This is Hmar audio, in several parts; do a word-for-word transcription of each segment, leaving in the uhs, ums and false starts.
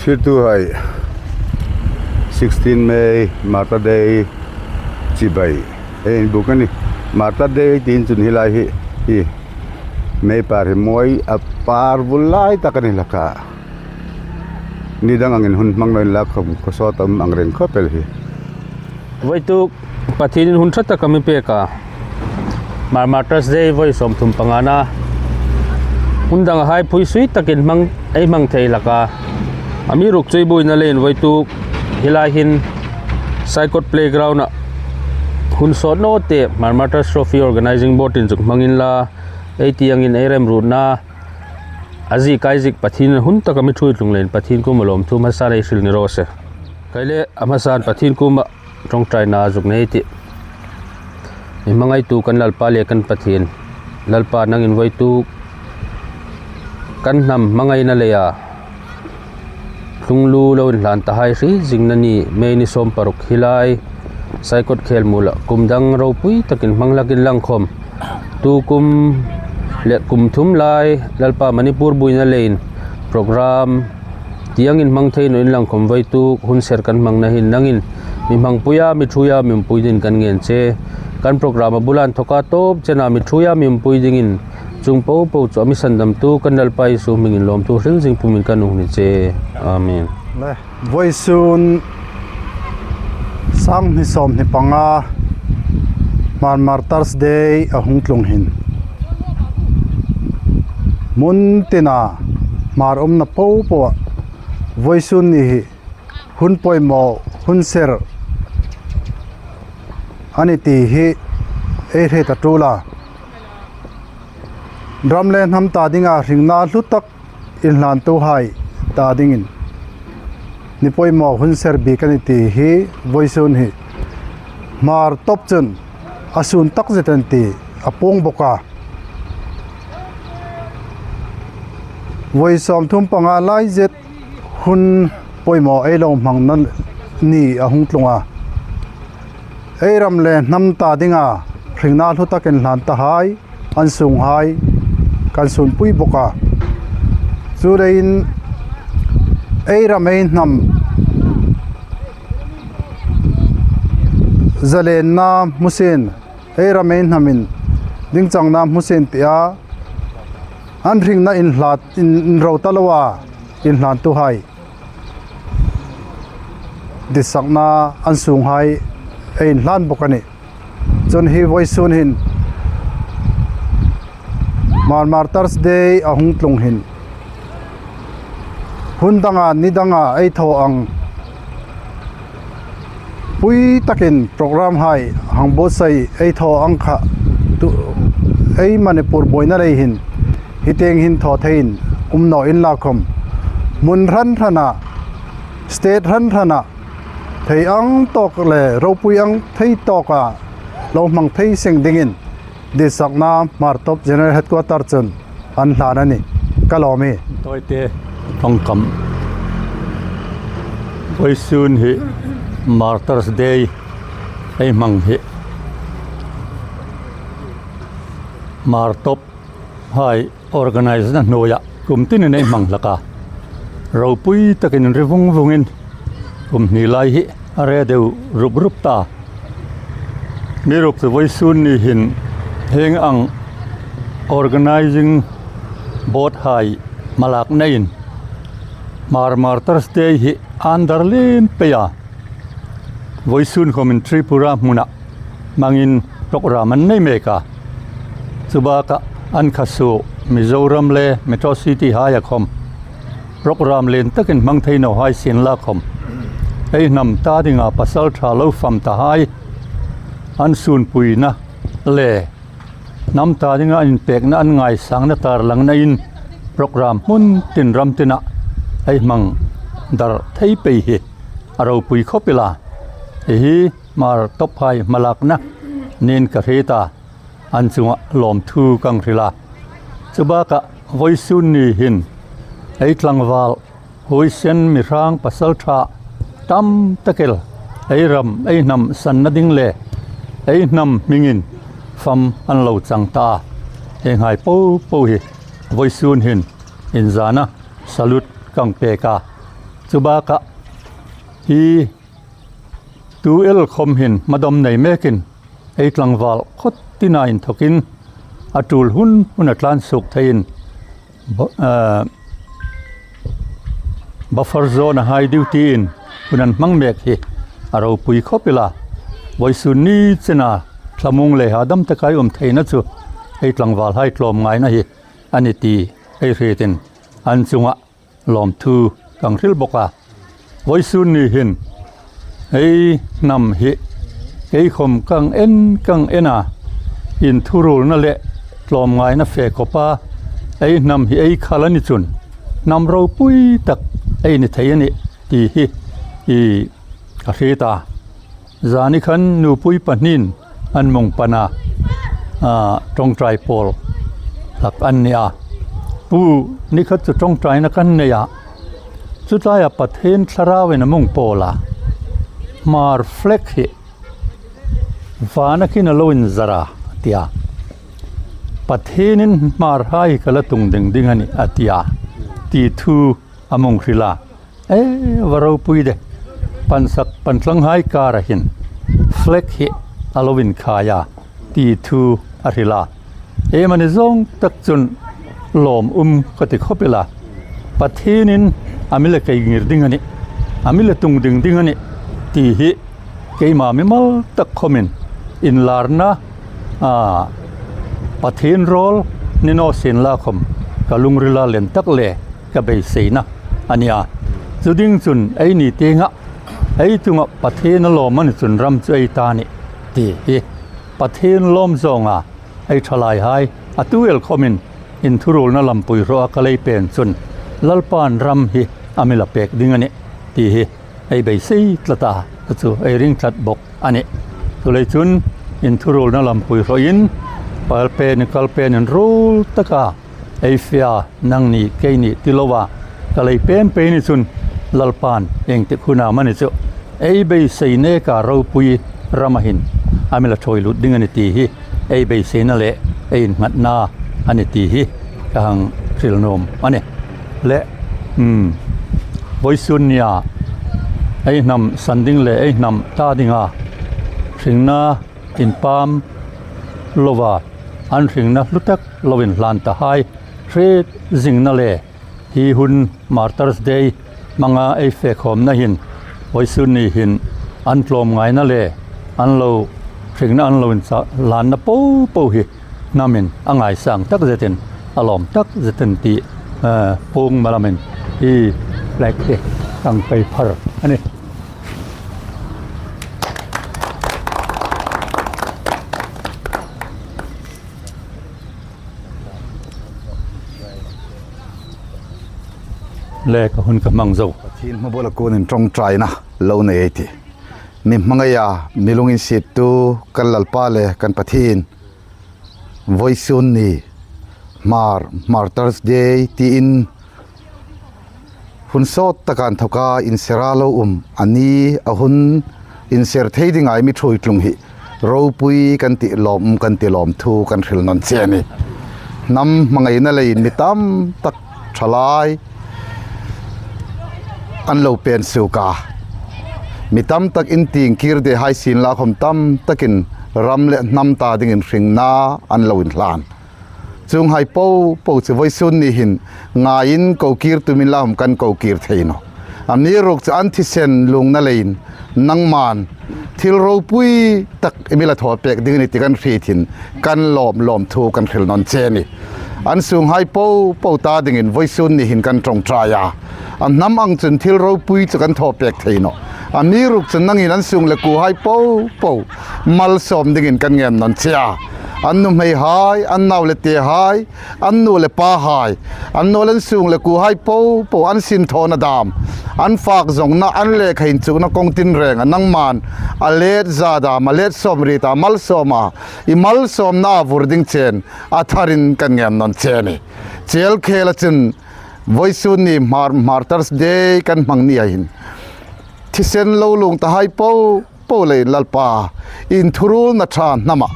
Tirtuhai, sixteen May, Martyr Day chibai ei inbuk a nih. Martyr Day ei ti chun hi lai hi, hi May par hi mawi a par vul lai tak a ni hlak a. Ni dang angin hun hmang naw inla khawm khawsawt a um ang reng khawp el hi. Voituk Pathienin hun ṭha tak a mi pek a. Hmar Martyrs Day vawi sawmthum pangana hun dang hai phui sui takin hmang, ei hmang thei hlak a. Amiruokchu ei buoina leiin voituk hi lai hin Saikot Playground-a hun sawt naw te Hmar Martyrs Trophy Organizing Board-in zuk hmang inla, ei ti angin ei remruotna a zie kai zik Pathienin hun taka mi ṭhuoi tlung leiin Pathien kuoma lawmthu hmasan ei hril ni raw se. Kei le a hmasan Pathien kuoma ṭawngṭaina zuk nei ei tih. Mi hmangaitu kan Lalpa le kan Pathien, Lalpa nangin voituk kan hnam hmangaina leia tlunglu lo inhlan ta hai hri zingna ni May ni sawm paruk hi lai Saikot Khelmuola kum dang ropui takin hmang hlakin lang khawm, tu kum le kum thum lai Lalpa Manipur buoina leiin program ti angin hmang thei naw inla khawm voituk hun ser kan hmangna hin nangin mi hmangpuia, mi ṭhuoia, mi umpui dingin kan ngen che. Kan program a bula inthoka tawp chena mi ṭhuoia, mi umpui dingin chuong popo chu a mi sandamtu kan Lalpa Isu hmingin lawmthu hril zing pumin kan hung ni che. Amen. Le, voisun sanghni sawmhni panga Hmar Martyrs Day a hung tlung hin hmun tina Hmar umna popoa voisun ni hi hun poimaw, hun ser a ni ti hi ei hriet a ṭul a. Ram le hnam ta dinga hringna hlu tak inhlantuhai ta dingin ni poimaw hun ser bik a ni ti hi voisun hi Hmar top chun a sun tak zet a ni ti a puong bawk a. Vawi sawmthum panga lai zet hun poimaw ei lo hmangna ni a hung tlung a. Ei ram le hnam ta dinga hringna hlu tak inhlan tahai, an sunghai kan sunpui bawk a. Chuleiin ei ram ei hnam zalenna hmusin, ei ram ei hnamin dingchangna hmusin tia an hringna inhlat, in, inro ta loa inhlantuhai ditsakna an sunghai ei inhlan bawk a nih. Chun hi vawisun hin Hmar Martyrs Day a hung tlung hin hun danga, ni danga ei thaw ang pui takin programhai hang buotsai ei thaw ang kha tu, ei Manipur buoina lei hin hi tieng hin thaw theiin um naw inla khawm, hmun hran hrana, state hran hrana thei ang tawk le ropui ang thei tawka lo hmang thei seng dingin ditsakna Hmar Top General Headquarter chun an hlan a nih. Ka lawm ie. Tawite, ṭawngkam. Vawisun hi Martyrs Day ei hmang hi Hmar Top hai organize-na hnuoia kum tinin ei hmang hlak a. Ropui takin ri vung vungin kum hni lai hi a re deu rup rup ta. Amiruokchu vawisun ni hin hieng ang organizing board hai hmalaknain Hmar Martyrs Day hi an dar lem pei a. Vawisun khawmin Tripura hmuna hmangin program an nei mek a. Chu baka an khawsuo Mizoram le Metro City haia khawm program lien takin hmang thei naw hai sienla khawm, ei hnam ta dinga pasalṭha lo fam tahai an sunpuina le hnam ta dinga inpekna, an ngaisangna tarlangnain program hmun tin ram tina ei hmang dar thei pei hi a ropui khawp el a. Hi hi Hmar Top hai hmalakna niin ka hriet a, an chunga lawmthu kan hril a. Chu baka vawisun ni hin ei tlangval huoisen, mi hrang, pasalṭha tam tak el ei ram, ei hnam sanna ding le ei hnam hmingin fam an lo chang ta a. Hienghai popo hi vawisun hin inzana salute kan pek a. Chu bakah hi tu el khawm hin hmadawm nei mekin ei tlangval khawtina inthawkin a tul hun huna tlan suok theiin bu-, eh, buffer zone-a hai duty-in hun an hmang mek hi a ropui khawp el a. Vawisun ni chena thlamuong le hadam taka ei um theina chu ei tlangvalhai tlawmngaina hi a ni ti ei hrietin an chunga lawmthu kan hril bawk a. Vawisun ni hin ei hnam hi kei khawm kan en, kan en a, inthuruolna le tlawmngaina fe khawpa ei hnam hi ei khal a ni chun hnam ropui tak ei ni thei a nih ti hi i ka hriet a. Zani khan nupui pahniin an mung pan a, a, ṭawngṭai pawl hlak an ni a. Pu, ni khat chu ṭawngṭaina kan nei a. Chutlaia Pathien thlarauin a mung pawl a. Hmar flag hi vana khin a lo inzar a, a ti a. Pathienin Hmarhai ka la tung ding ding a nih, a ti a. Ti thu a mung hril a. E, va ropui de. Pansak pantlanghai kara hin flag hi a lo inkhai a, ti thu a hril a. Em a ni zawng tak chun lawm um ka ti khawp el a. Pathienin a mi la kei ngir ding a nih, a mi la tung ding ding a nih ti hi keima mimal tak khawmin inlarna, a, Pathien rawl ni naw sienla khawm ka lungrila lien tak le ka beiseina a ni a. Chu ding chun eini tienga ei chunga Pathien a lawm a ni chun ram chu ei ta a nih ti hi Pathien lawm zawnga ei ṭhalaihai a tu el khawmin inthuruolna lampui hrawa ka lei pen chun Lalpan ram hi a mi la pek ding a nih ti hi ei beisei tlat a, chu ei ring tlat bawk a nih. Chuleiin chun inthuruolna lampui hrawin pal pen, kal pen inruol taka ei fe a, nangni keini ti loa ka lei pen pen ni chun Lalpan ieng tik hun am a ni chu ei beisei neka ropui rama hin a mi la ṭhuoi lut ding a nih ti hi ei beiseina le ei innghatna a nih ti hi ka hang hril nuom a nih. Le, um, vawisun nia ei hnam san ding le ei hnam ta dinga hringna inpam loa, an hringna hlu tak lo inhlan tahai hriet zingna le hi hun Martyrs Day hmanga ei fe khawmna hin vawisun ni hin an tlawmngaina le an lo hringna an lo inhlanna po po hi hnamin a ngaisang tak zetin, a lawm tak zetin ti, eh, pung malamin hi flag hi kan pei phar a nih. Le ka hun ka hmang zo. Pathien hmabuola kunin ṭawngṭaina lo nei ei tih. Mi hmangaia mi lunginsiettu kan Lalpa le kan Pathien, vawisun ni Hmar, Martyrs Day tiin hun sawt taka inthoka insera lo um a ni, a hun inser thei dinga ei mi ṭhuoi tlung hi ropui kan ti, lawm um kan ti, lawmthu kan hril nawn che a nih. Hnam hmangaina leiin mi tam tak ṭhalai an lo pen suok a. Mi tam tak in tieng kir de hai sienla khawm tam takin ram le hnam ta dingin hringna an lo inhlan. Chuonghai po po chu vawisun ni hin ngaiin ko kir tumin la hum kan ko kir thei naw. Amiruokchu an thisen lungna leiin nangman thil ropui tak i mi la thaw pek ding a nih ti kan hriet hin kan lawm, lawmthu kan hril nawn che a nih. An sunghai po po ta dingin vawisun ni hin kan ṭawngṭai a. A hnam ang chun thil ropui chu kan thaw pek thei naw. Amiruokchu nangin an sung le kuohai po po malsawm dingin kan ngên nawn che a. An nuhmeihai, an nau le tehai, an nu le pahai, an naw le an sung le kuohai po po an sinthawna dam, an fak zawngna, an lekha inchukna kawng tinrenga nangman a let za dam, a let sawm rieta malsawma, i malsawmna a vur ding chen a tharin kan ngên nawn che a nih. Chel khela chun vawisun ni Hmar, Martyrs Day kan hmang nia hin thisen lo lung tahai po po leiin Lalpa, inthuruolna ṭha hnama,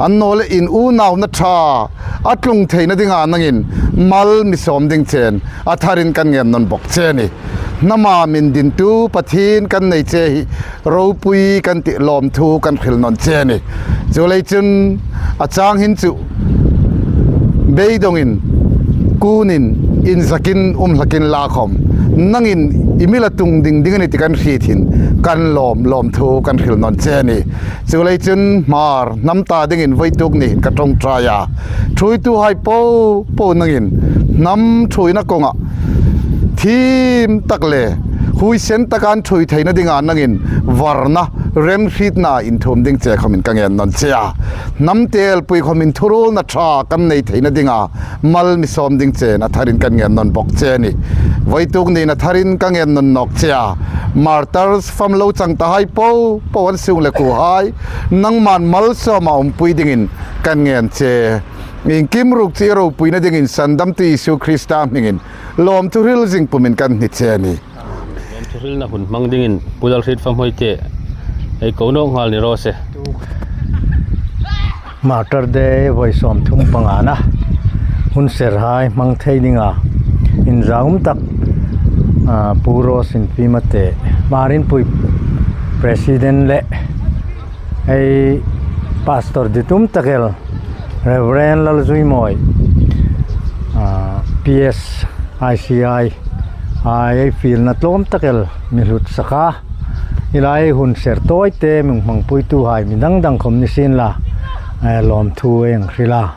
an naw le in unauna ṭha a tlung theina dinga nangin mal mi sawm ding chen a tharin kan ngên nawn bawk che a nih. Hnama min dintu Pathien kan nei che hi ropui kan tih lawmthu kan hril nawn che a nih. Chuleiin chun a chang hin chu beidongin, kunin, inzakin um hlakin la khawm, nangin i mi la tung ding ding a nih ti kan hriet hin kan lawm, lawmthu kan hril nawn che a nih. Chuleiin chun Hmar hnam ta dingin vawituk ni hin ka ṭawngṭai a. Ṭhuoituhai po po nangin hnam ṭhuoina kawnga thiem tak le huoisen taka an ṭhuoi theina dinga nangin varna remhrietna inthuom ding che khawmin ka ngen nawn che a. Hnam telpui khawmin thuruolna ṭha kan nei theina dinga mal mi sawm ding chein a tharin kan ngen nawn bawk che a nih. Vawituk niin a tharin ka ngen nawn nawk che a. Martyrs fam lo chang tahai po po an sung le kuohai, nangman malsawma umpui dingin kan ngen che. Iengkim ruok chu i ropuina dingin Sandamtu Isu Krista hmingin lawmthu hril zing pumin kan hni che a nih. Lawmthu hrilna hun hmang dingin Pu Lalhrietfam Hoite ei ko nawk nghal ni raw se. Martyr Day vawi sawmthum pangana hun serhai hmang thei dinga inzaum tak, a, Pu Rose Inpimate, Hmar Inpui President le ei Pastor ditum tak el Reverend Lalzuimawi, a, P S I C I, a, ei fielna tlawm tak el mi hlut saka, hi lai hun ser tawite mi hmangpuituhai mi dang dang khawm ni sien la, a, lawmthu ei hang hril a.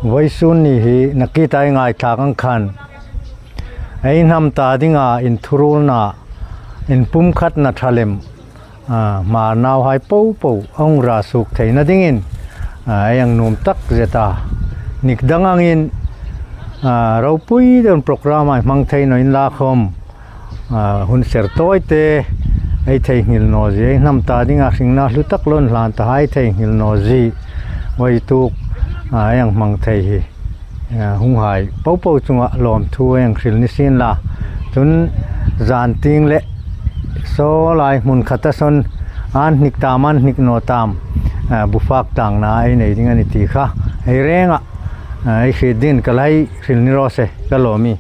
Vawisun ni hi nakie takin ngaithlak ang khan ei hnam ta dinga inthuruolna, inpumkhatna ṭha lem, a, Hmar nauhai po po a hung ra suok theina dingin, a, ei hang nuom tak zet a. Nik dang angin, a, ropui deuin program ei hmang thei naw inla khawm, a, hun ser tawite ei theinghil naw zie, ei hnam ta dinga hringna hlu tak lo inhlan tahai ei theinghil naw zie vawituk, a, ei hang hmang thei hi, a, hunghai po po chunga lawmthu ei hang hril ni sien la. Chun zan tieng le saw lai hmun khata sawn an hnik tam, an hnik naw tam, a, bu fak tangna ei nei ding a nih ti kha ei renga, a, ei hriet dingin ka la hril ni raw se, ka lawm ie.